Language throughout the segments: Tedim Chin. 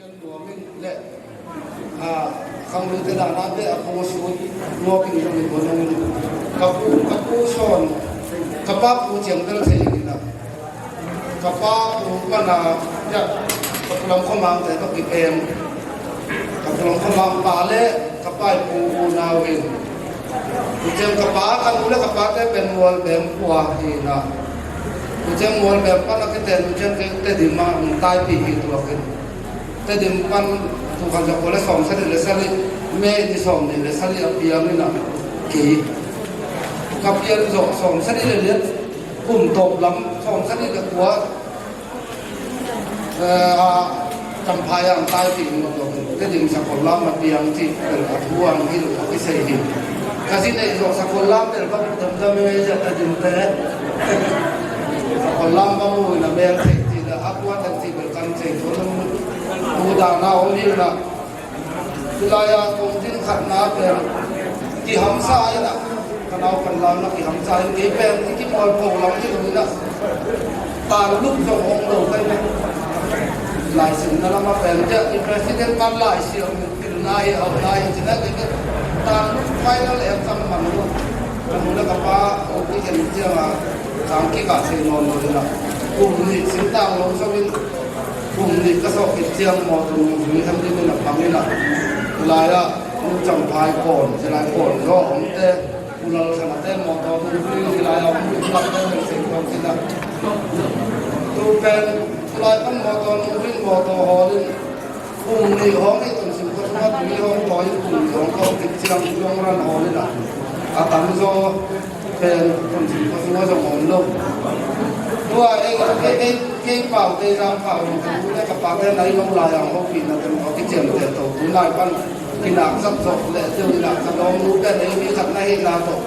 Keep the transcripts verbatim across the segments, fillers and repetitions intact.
Tua min le, a, khang lu te dan a te a ko su, ngua king lu ko nong. Ka pu, ka pu son, ka pa pu ciang tel thei ni na. Ka pa pu mana, ya, ka pu lam ko mang te ka pi pen. Ka pu lam ko mang pa le, ka pa pu u na win. Pu ciang ka pa, ka lu le ka pa te pen mual bem pua hi na. Pu ciang mual bem pa na ke te, pu ciang ke te di ma, tai pi hi tua kin. Tedim pan tu kan zak le sawm sari le sari, me ni sawm ni le sari a piang ni na ki. Ka piang zo sawm sari le liat kum top lam sawm sari le kua, eh, a Champhai ang tai ti mo to. Tedim Sakol lam a piang ti a thuang hi lo ki sei hi. Ka si nei zo Sakol lam tel ka dam dam me ja Tedim te. Sakol lam ba mu na mel thei ti la a kua tan ti Kan cei tua lam tu dana om hi na. Tulai a kong din khat na pen kihamsa ai na. Ka nau kan lam na kihamsa ai kei pen i kimual pho lam hi lo na. Tan lup zong ong lo kai na. Lai sin na lam a pen ja i president man lai si ong pil na hi au na hi cina kei pen tan lup final exam man lo. Ka nu le ka pa ong ki ken ciang a sang ki ka sei non lo na. Kum ni sin tang lo so min Kum nih ka sawh khit ciang mawtaw nungzui hem dingin a pang in a, hi lai-ah Nu Cam Phai pawn, hi lai pawn zaw a omte, U Lal Thang a te mawtaw nungzui hi lai-ah om, U Lal te nungzui kawm in a. Tu pen hi lai pan mawtaw nungzui mawtaw hawl in, kum nih hawng hi Tonsim khuasung a tui hawng thawi in kum nih hawng thawi khit ciang long run hawl in a, a tam zaw pen Tonsim khuasung a zong om lo. Tua ei, ei, ei, kei pau, kei zang pau, ka nu le ka pate nai lo lai ang hopihna teng tawh kiciamteh to. Tu nai pan kinaksak zawh le teu kinaksak zawh nu pen ei mi khat na hihna tawh,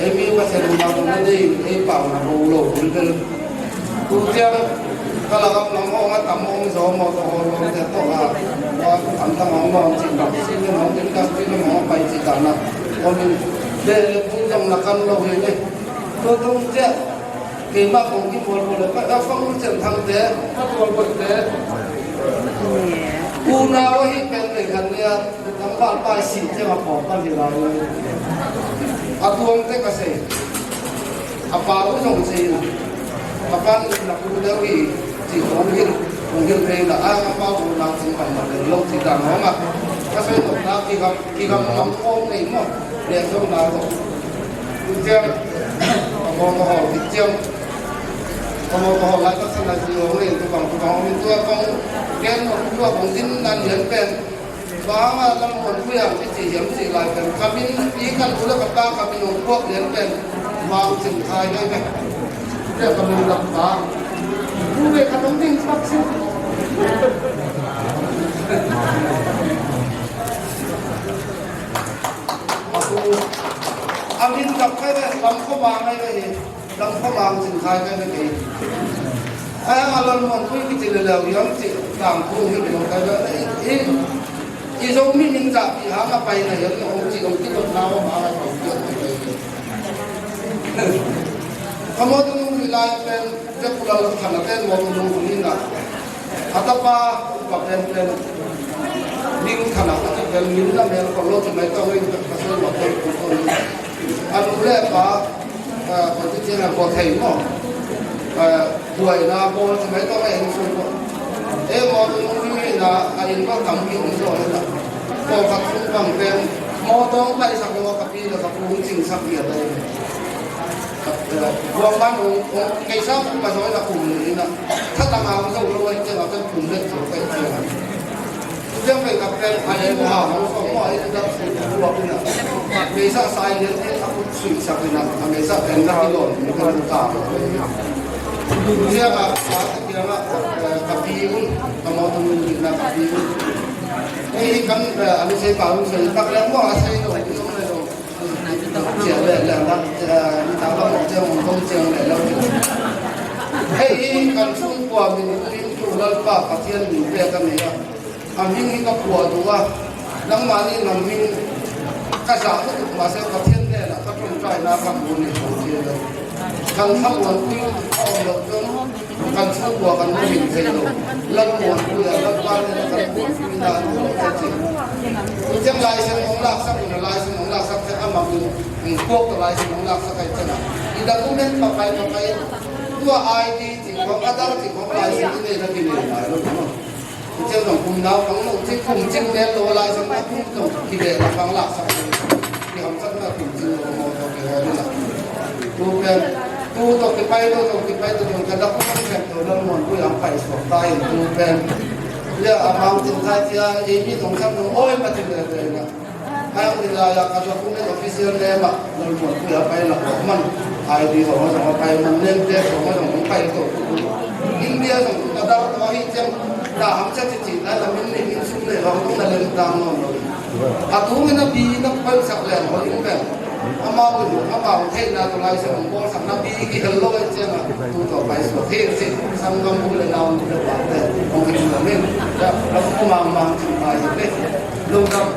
ei mi Pasian hihna tawh na nei, ei pau na lo lo bulbel. Tu ciang ka lakap lam hong a tam hong zaw mawtaw hong lawmte tawh a, tua an tam hong lawm cih bang, cih lam hong ding dang, cih lam hong pai cih dan a om in, le le pung zong na kan lo hi le. Tua tung ciah keimah kong kimual mual le, ka fang Cen Thangte, ka tual buaite, unau ahi pen vei khat nia, lamval pai sih ciang a pawk pan hi lai. A tuangte ka sei. A pa uh zong sei in, a pa nih na pu deuh hi, ci kong hilh, kong hilh thei in a, a pa uh nang cing pan pan lo ci dan hong a. Ka sei nopna kigam, kigam ngam kong nei maw, leh zong na zong. Ciang, ka mawtaw hawl khit ciang, ka mawtaw hawl lai ka sa lai ci hong nei, tu bang, tu bang hong nei, tua kong gen nop, tua kong din na lian pen. Bang a lam muan pui ang kici hiam cih lai pen ka min i kan u le ka pa ka min hong puak lian pen Mang Cin Khai ngai pen. Tua ka min lam pa. Pu ve ka dong ding pak sin. A pu a min lam kai ve, lam kho ma ngai ve hi. Lam kho Mang Cin Khai kai ve kei. Ai ang a lam muan pui kici le leu hiam cih tang pu hi lo kai ve. I I Zomi min zahpih hang a paina hiam na hong cih hong kidotna om hang a hong piak. Ka mawtaw nungzui lai pen Pu Lal Thang a ten mawtaw nungzui in a, a tapa upa penpen Ming Thang a, a ci pen Min na mel kol lo ci mai tawh in ka soi mawtaw nungzui in a. A nu le pa, ah, koi ci ciang a kua thei maw? Ah, buaina bawl ci mai tawh a inn sung maw? E maw, tu nung hing hing a, a inn maw tam ki ung zaw hing a. Kua khat sung bang pen, maw tawng pai sak lo a ka pi le ka pu hong cing sak hi a tai. Buang man ung, ung, kei sa pu pa zaw hing a kum hing a. Tha tang a hong zaw lo a hing ciang a kan kum le zaw kai ciang a. Tua pen ka pen a le mo ha mo so mo a i dam su tua pen a. Meisa sai lian in a kut sui sa pen a. A meisa pen na ki lon ni pen ka. Tua a sa kiang a ka pi un ka mo tung ni na ka pi un. Ei kan a mi sei pa un sei tak le mo a sei lo ni lo. Ciang le le la ni ta ba mo ciang mo ciang le lo. Ei kan sung kua min in tu Lalpa Pathian min pe ka nei a. A hming hi ka phuah duh a, nangmah nih na hming ka zah lutuk mah se Pathian hnenah ka ṭawngṭaina ka mu ni ko ci lo. Kan khamuanpui a om loh ciang kan sungkua kan na min thei lo. Lalmuanpui a Lalpa nen a kan muanpui na a om loh ciang, ciang laisen hong laksak in a, laisen hong laksak ciang amah in hong puak tawh laisen hong laksak ahih ciangin i document papai papai, tua I D cih khawng, Aadhaar cih khawng, laisen i neih na kinei nai lo maw. Ciang zong kum naupang lo, ci kum cing mel lo lai zong a kum zong kibeh la pang laksak. Kihamsakna kum cing lo maw tawh kihawl in a. Tu pen, tu tawh kipai lo, tawh kipai lo, zong ka dak kum pen tawh Lalmuanpui ah pai suak ta in tu pen. Lia a Mang Cin Khai cia, ei mi zong sam lo, oi ma cin le le na. Hang in lai-ah ka document official name ah Lalmuanpui a pai lak man, I D zong a zong a pai man, name tag zong a zong hong pai to. India zong a dang to ahi ciang, na hamsa cici na, na min nih min sum le hong tung na lem dang nawn lo. A tung in a bi na pai sak leng ho in pen. Amau in, amau theihna to lai sia hong bawl sak na bi kihel lo ahi ciang a, tu to pai suak hi ci, sanggam u le nau u le pa te, hong hi tung na min. Ya, la fu mang mang ci pai hi le. Lungdam.